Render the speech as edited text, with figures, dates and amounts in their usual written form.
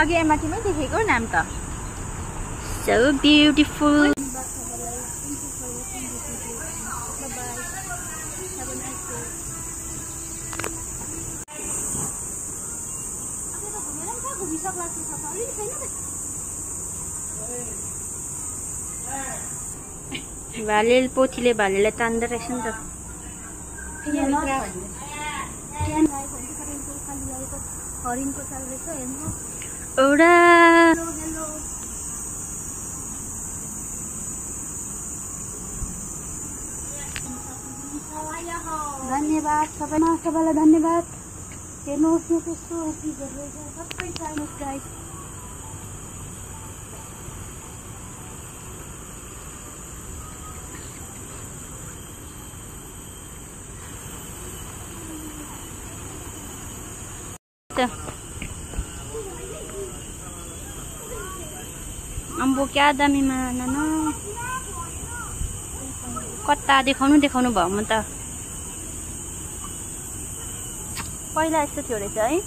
अघि माथिमै देखेको नाम त So beautiful. भालेले पोथीले भालेलाई तान्दा रहेछ नि त। हरिणको चाल रहेछ हेर्नु। एउटा धन्यवाद सबैलाई धन्यवाद। हेर्नुहोस् न कस्तो चिजहरू रहेछ सबै चाहिनुहोस् गाइस। अम्बो क्या दामीमा नाना कता देखाउनु भयो म त। पहिला यस्तो थियो रहेछ है।